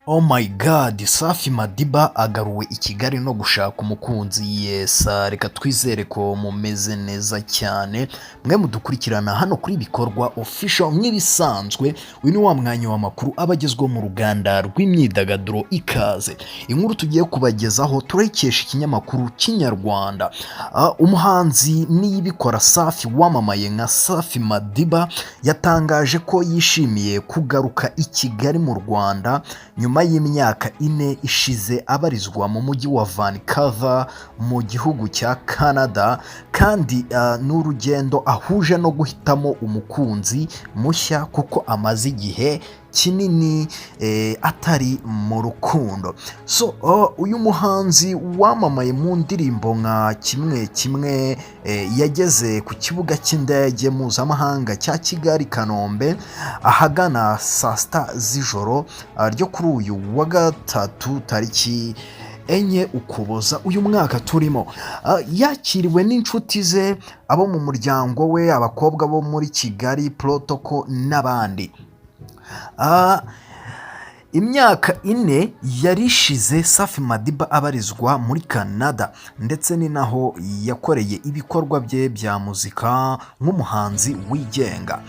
Oh my God, Safi Madiba agaruwe i Kigali no gushaka umukunzi. Yes, reka twizere ko mumeze neza cyane, mwe mudukurikirana hano kuri Bikorwa Official. Nk'ibisanzwe, uyu ni wa mwanya w'amakuru aba agezweho mu ruganda rw'imyidagaduro. Ikaze. Inkuru tugiye kubagezaho turayikesha ikinyamakuru Kinyarwanda. Umuhanzi Niyibikora Safi wamamaye nka Safi Madiba yatangaje ko yishimiye kugaruka i Kigali mu Rwanda nyuma y'imyaka 4 ishize abarizwa mu mujyi wa Vancouver mu gihugu cya Canada, kandi ni urugendo ahuje no guhitamo umukunzi mushya kuko amaze igihe kinini atari mu rukundo. So uyu muhanzi wamamaye mu ndirimbo nka Kimwe Kimwe yageze ku kibuga cy'indege mpuzamahanga cya Kigali Kanombe ahagana saa 6 z'ijoro ryo kuri uyu wa gatatu tariki 4 Ukuboza uyu mwaka turimo. Yakiriwe n'inshuti ze, abo mu muryango we, abakobwa bo muri Kigali Protocol n'abandi. Imyaka 4 yari ishize Safi Madiba abarizwa muri Canada, ndetse ni naho yakoreye ibikorwa bye bya muzika nk'umuhanzi wigenga.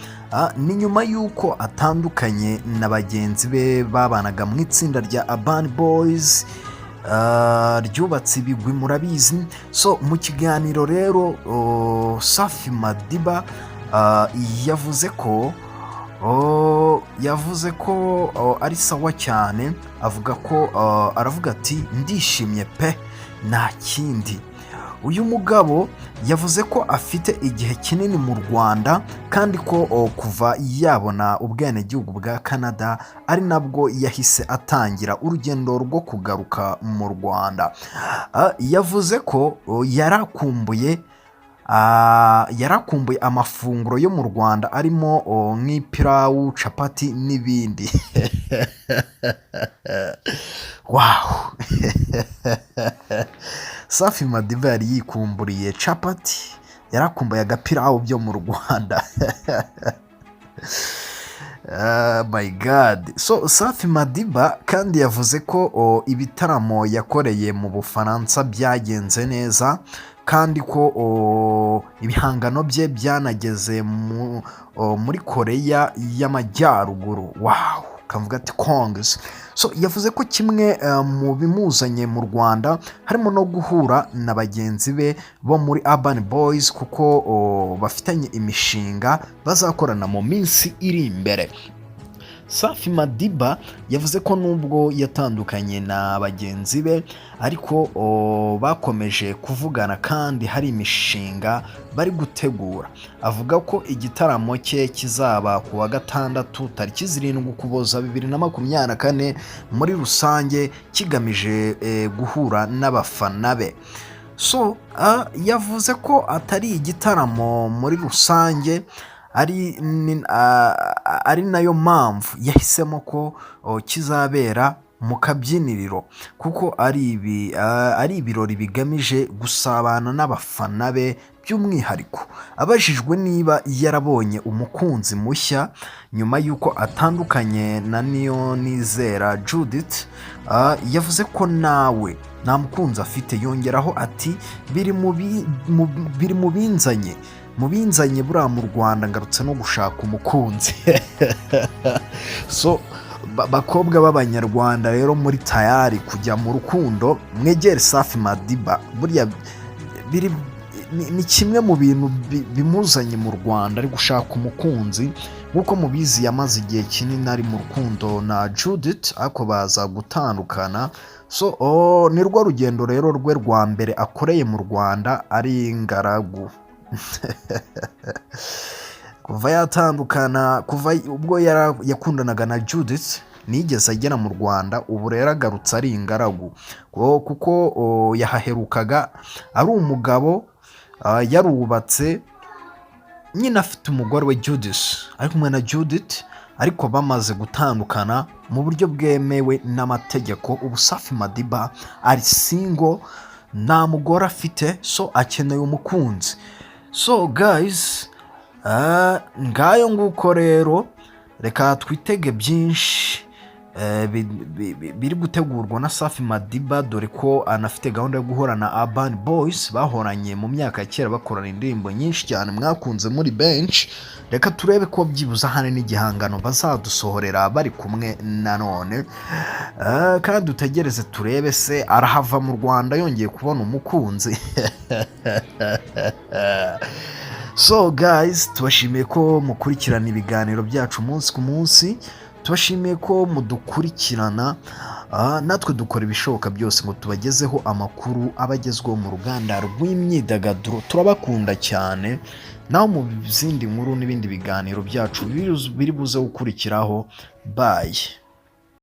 Ni nyuma y'uko atandukanye na bagenzi be babanaga mu itsinda rya Urban Boys ryubatse ibigwi, murabizi. So mu kiganiro rero Safi Madiba yavuze ko ari sawa cyane, avuga ko aravuga ati: "Ndishimye pe, nta kindi." Uyu mugabo yavuze ko afite igihe kinini mu Rwanda kandi ko kuva yabona ubwenegihugu bwa Canada ari nabwo yahise atangira urugendo rwo kugaruka mu Rwanda. Yavuze ko yarakumbuye amafunguro yo mu Rwanda arimo nk'ipirawu, capati n'ibindi. Wow, Safi Madiba yari yikumburiye capati, yarakumbuye agapirawu byo mu Rwanda. Oh my God. So Safi Madiba kandi yavuze ko ibitaramo yakoreye mu Bufaransa byagenze neza kandi ko ibihangano bye byanageze muri Koreya y'Amajyaruguru. Wow, kavuga ati congs. So yavuze ko kimwe mu bimuzanye mu Rwanda harimo no guhura na bagenzi be bo muri Urban Boys kuko bafitanye imishinga bazakorana mu minsi iri imbere. Safi Madiba yavuze ko nubwo yatandukanye na bagenzi be ariko bakomeje kuvugana kandi hari imishinga bari gutegura. Avuga ko igitaramo cye kizaba ku wa gatandatu tariki 7 Ukuboza 2024 muri rusange kigamije guhura n'abafana be. So yavuze ko atari igitaramo muri rusange, ari nayo mpamvu yahisemo ko kizabera mu kabyiniriro kuko ari ibirori bigamije gusabana n'abafana be by'umwihariko. Abajijwe niba yarabonye umukunzi mushya nyuma y'uko atandukanye na Niyonizera Judith, yavuze ko nawe nta mukunzi afite. Yongeraho ati: "Biri mu binzanye buriya mu Rwanda, ngarutse no gushaka umukunzi." So bakobwa b'Abanyarwanda rero muri tayari kujya mu rukundo, mwegere Safi Madiba. Buriya biri ni kimwe mu bintu bimuzanye mu Rwanda, ari gushaka umukunzi. Nk'uko mubizi, yamaze igihe kinini ari mu rukundo na Judith ariko baza gutandukana. So ni rwo rugendo rero rwe rwa mbere akoreye mu Rwanda ari ingaragu kuva yatandukana. Kuva ubwo yakundanaga na Judith ntiyigeze agera mu Rwanda. Ubu rero agarutse ari ingaragu kuko yahaherukaga ari umugabo, yarubatse nyine, afite umugore we Judith, ari kumwe na Judith, ariko bamaze gutandukana mu buryo bwemewe n'amategeko. Ubu Safi Madiba ari single, nta mugore afite, so akeneye umukunzi. So guys, ngayo nguko rero, reka twitege byinshi. biri gutegurwa na Safi Madiba, dore ko anafite gahunda yo guhorana Urban Boys bahoranye mu myaka ya kera, bakorana indirimbo nyinshi cyane mwakunze muri benshi. Reka turebe ko byibuze hano n'igihangano bazadusohorera bari kumwe nanone. Kandi dutegereze turebe se arahava mu Rwanda yongeye kubona umukunzi. So guys, tubashimiye ko mukurikirana ibiganiro byacu umunsi ku munsi, tubashimiye ko mudukurikirana. Natwe dukora ibishoboka byose ngo tubagezeho amakuru aba agezweho mu ruganda rw'imyidagaduro. Turabakunda cyane. Naho mu zindi nkuru n'ibindi biganiro byacu biri buze gukurikiraho. Bye.